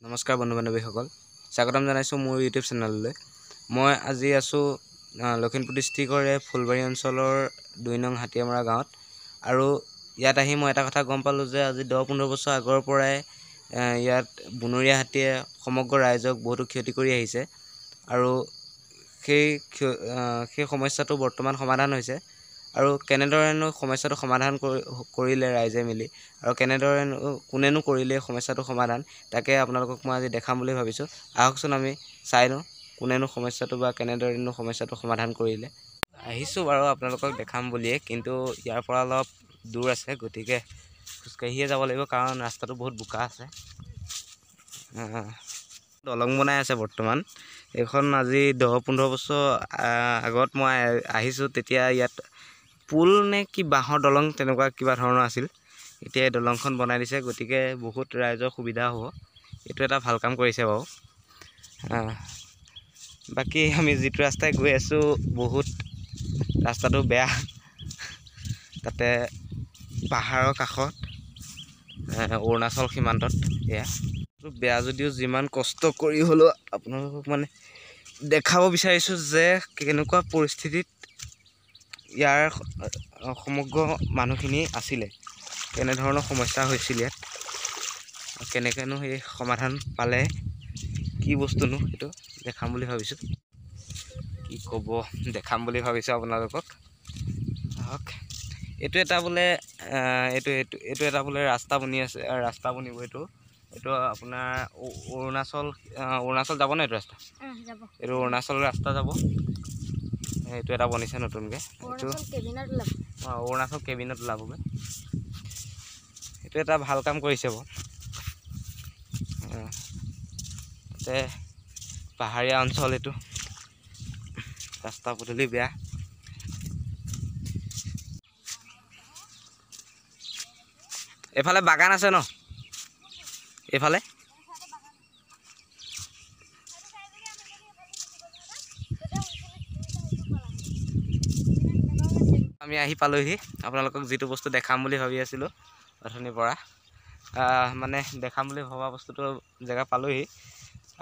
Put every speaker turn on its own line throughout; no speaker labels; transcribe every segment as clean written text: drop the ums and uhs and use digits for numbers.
নমস্কাৰ বন্ধু বান্ধৱীসকল, স্বাগতম জনাইছোঁ মোৰ ইউটিউব চেনেললৈ। মই আজি আছোঁ লখিমপুৰ ডিষ্ট্ৰিক্টৰে ফুলবাৰী অঞ্চলৰ 2 নং হাতীয়ামৰা গাঁৱত। আৰু ইয়াত আহি মই এটা কথা গম পালোঁ যে আজি 10-15 বছৰ আগৰ পৰাই ইয়াত বনৰীয়া হাতীয়ে সমগ্ৰ ৰাইজক বহুতো ক্ষতি কৰি আহিছে। আৰু সেই সমস্যাটো বৰ্তমান সমাধান হৈছে। আৰু কেনেদৰেনো সমস্যাটো সমাধান কৰিলে ৰাইজে মিলি, আৰু কেনেদৰেনো কোনেনো কৰিলে সমস্যাটো সমাধান, তাকে আপোনালোকক মই আজি দেখাম বুলি ভাবিছোঁ। আহকচোন আমি চাই লওঁ কোনেনো সমস্যাটো বা কেনেদৰেনো সমস্যাটো সমাধান কৰিলে। আহিছোঁ বাৰু আপোনালোকক দেখাম বুলিয়ে, কিন্তু ইয়াৰ পৰা অলপ দূৰ আছে, গতিকে খোজকাঢ়িয়ে যাব লাগিব, কাৰণ ৰাস্তাটো বহুত বোকা আছে। দলং বনাই আছে বৰ্তমান। এইখন আজি 10-15 বছৰ আগত মই আহিছোঁ, তেতিয়া ইয়াত পুল নে কি বাঁহৰ দলং তেনেকুৱা কিবা ধৰণৰ আছিল। এতিয়া এই দলংখন বনাই দিছে, গতিকে বহুত ৰাইজৰ সুবিধা হ'ব। এইটো এটা ভাল কাম কৰিছে বাৰু। বাকী আমি যিটো ৰাস্তাই গৈ আছোঁ, বহুত ৰাস্তাটো বেয়া, তাতে পাহাৰৰ কাষত অৰুণাচল সীমান্তত। এয়া বেয়া যদিও যিমান কষ্ট কৰি হ'লেও আপোনালোকক মানে দেখাব বিচাৰিছোঁ যে কেনেকুৱা পৰিস্থিতিত ইয়াৰ সমগ্ৰ মানুহখিনি আছিলে, কেনেধৰণৰ সমস্যা হৈছিল ইয়াত, কেনেকৈনো সেই সমাধান পালে, কি বস্তুনো সেইটো দেখাম বুলি ভাবিছোঁ। কি ক'ব, দেখাম বুলি ভাবিছোঁ আপোনালোকক। আহক, এইটো এটা বোলে এইটো এইটো এইটো এটা বোলে ৰাস্তা বনি আছে, ৰাস্তা বনিব। এইটো এইটো আপোনাৰ অৰুণাচল অৰুণাচল যাব ন এইটো ৰাস্তা? এইটো অৰুণাচল ৰাস্তা যাব। এইটো এটা বনিছে নতুনকৈ, এইটো অৰুণাচল কেবিনত ওলাবগৈ। এইটো এটা ভাল কাম কৰিছে বাৰু। তাতে পাহাৰীয়া অঞ্চল, এইটো ৰাস্তা পদূলি বেয়া। এইফালে বাগান আছে ন এইফালে? আমি আহি পালোহি। আপোনালোকক যিটো বস্তু দেখাম বুলি ভাবি আছিলোঁ অথনিৰ পৰা, মানে দেখাম বুলি ভবা বস্তুটো জেগা পালোহি।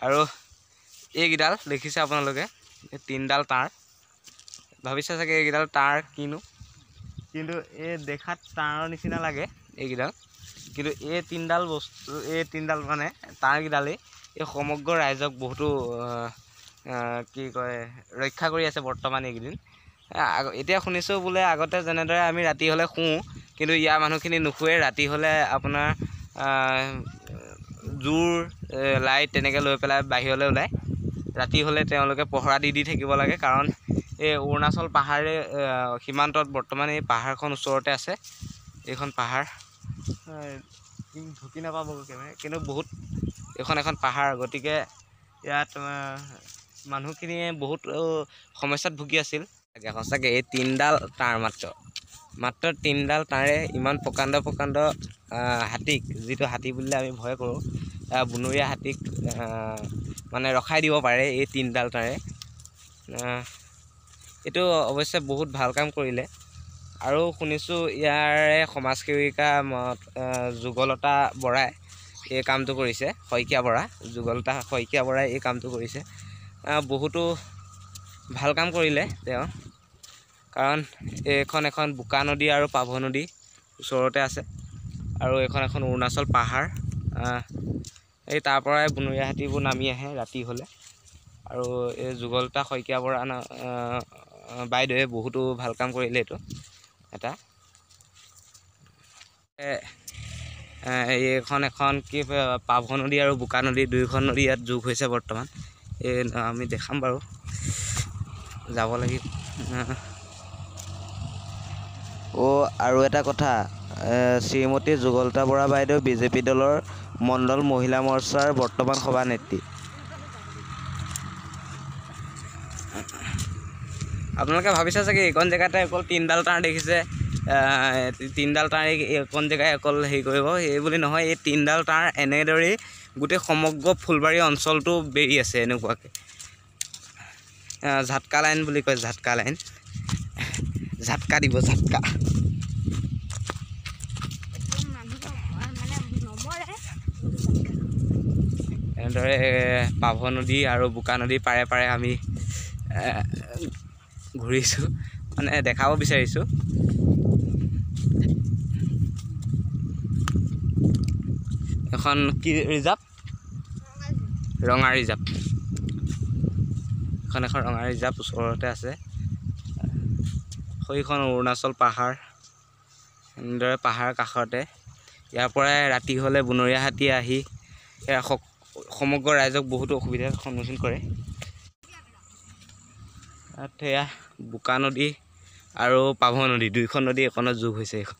আৰু এইকেইডাল দেখিছে আপোনালোকে, এই তিনিডাল তাঁৰ। ভাবিছে চাগে এইকেইডাল তাঁৰ কিনো, কিন্তু এই দেখাত তাঁৰৰ নিচিনা লাগে এইকেইডাল, কিন্তু এই তিনিডাল বস্তু, এই তিনিডাল মানে তাঁৰকেইডালেই এই সমগ্ৰ ৰাইজক বহুতো কি কয় ৰক্ষা কৰি আছে বৰ্তমান এইকেইদিন। এতিয়া শুনিছোঁ বোলে আগতে যেনেদৰে আমি ৰাতি হ'লে শুওঁ, কিন্তু ইয়াৰ মানুহখিনি নুশুৱে। ৰাতি হ'লে আপোনাৰ জোৰ লাইট তেনেকৈ লৈ পেলাই বাহিৰলৈ ওলায়। ৰাতি হ'লে তেওঁলোকে পহৰা দি দি থাকিব লাগে, কাৰণ এই অৰুণাচল পাহাৰে সীমান্তত বৰ্তমান এই পাহাৰখন ওচৰতে আছে। এইখন পাহাৰ ঢুকি নাপাব কেমেৰা, কিন্তু বহুত এইখন এখন পাহাৰ, গতিকে ইয়াত মানুহখিনিয়ে বহুত সমস্যাত ভুগি আছিল। সঁচাকৈ এই তিনিডাল তাঁৰ, মাত্ৰ তিনিডাল তাঁৰে ইমান প্ৰকাণ্ড প্ৰকাণ্ড হাতীক, যিটো হাতী বুলিলে আমি ভয় কৰোঁ, বনৰীয়া হাতীক মানে ৰখাই দিব পাৰে এই তিনিডাল তাঁৰে। এইটো অৱশ্যে বহুত ভাল কাম কৰিলে। আৰু শুনিছোঁ ইয়াৰে সমাজসেৱিকা যুগলতা বৰাই এই কামটো কৰিছে, শইকীয়া বৰা, যুগলতা শইকীয়া বৰাই এই কামটো কৰিছে। বহুতো ভাল কাম কৰিলে তেওঁ, কাৰণ এইখন এখন বোকা নদী আৰু পাভ নদী ওচৰতে আছে, আৰু এইখন এখন অৰুণাচল পাহাৰ। এই তাৰ পৰাই বনৰীয়া হাতীবোৰ নামি আহে ৰাতি হ'লে। আৰু এই যুগলতা শইকীয়া বৰা বাইদেৱে বহুতো ভাল কাম কৰিলে। এইটো এটা এইখন এখন কি পাভ নদী আৰু বোকা নদী, দুয়োখন নদী ইয়াত যোগ হৈছে বৰ্তমান। এই আমি দেখাম বাৰু, যাব লাগিব।
অ' আৰু এটা কথা, শ্ৰীমতী যুগলতা বৰা বাইদেউ বিজেপি দলৰ মণ্ডল মহিলা মৰ্চাৰ বৰ্তমান সভানেত্ৰী।
আপোনালোকে ভাবিছে চাগে এইকণ জেগাতে অকল তিনিডাল তাঁৰ দেখিছে, তিনিডাল তাঁৰ এইকণ জেগাই অকল হেৰি কৰিব, এই বুলি নহয়। এই তিনিডাল তাঁৰ এনেদৰেই গোটেই সমগ্ৰ ফুলবাৰী অঞ্চলটো বেৰি আছে এনেকুৱাকৈ। ঝাটকা লাইন বুলি কয়, ঝাটকা লাইন, ঝাটকা দিব, ঝাটকা। এনেদৰে পাভ নদী আৰু বোকা নদী পাৰে পাৰে আমি ঘূৰিছোঁ, মানে দেখাব বিচাৰিছোঁ। এখন কি ৰিজাৰ্ভ? ৰঙা ৰিজাৰ্ভ। এখন এখন ৰঙা ৰিজাৰ্ভ ওচৰতে আছে। সেইখন অৰুণাচল পাহাৰ, এনেদৰে পাহাৰ কাষতে। ইয়াৰ পৰাই ৰাতি হ'লে বনৰীয়া হাতী আহি সমগ্ৰ ৰাইজক বহুতো অসুবিধাৰ সন্মুখীন কৰে। তাত সেয়া বোকা নদী আৰু পাভ নদী, দুইখন নদী এখনত যোগ হৈছে এইখন।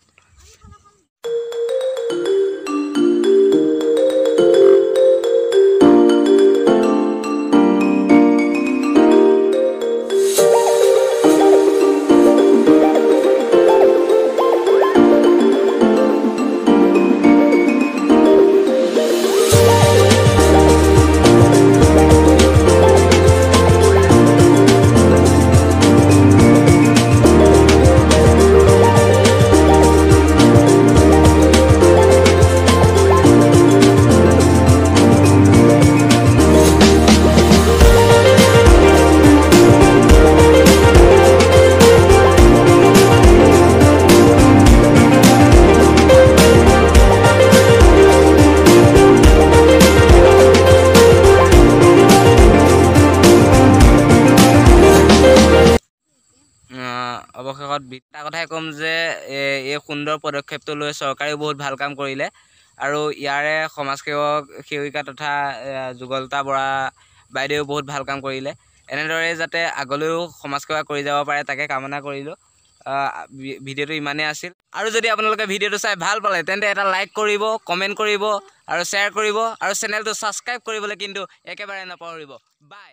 অৱশেষত এটা কথাই ক'ম যে এই সুন্দৰ পদক্ষেপটো লৈ চৰকাৰেও বহুত ভাল কাম কৰিলে আৰু ইয়াৰে সমাজসেৱক সেৱিকা তথা যুগলতা বৰা বাইদেৱেও বহুত ভাল কাম কৰিলে। এনেদৰে যাতে আগলৈও সমাজসেৱা কৰি যাব পাৰে তাকে কামনা কৰিলোঁ। ভিডিঅ'টো ইমানেই আছিল। আৰু যদি আপোনালোকে ভিডিঅ'টো চাই ভাল পালে তেন্তে এটা লাইক কৰিব, কমেণ্ট কৰিব আৰু শ্বেয়াৰ কৰিব আৰু চেনেলটো ছাবস্ক্ৰাইব কৰিবলৈ কিন্তু একেবাৰে নাপাহৰিব। বাই।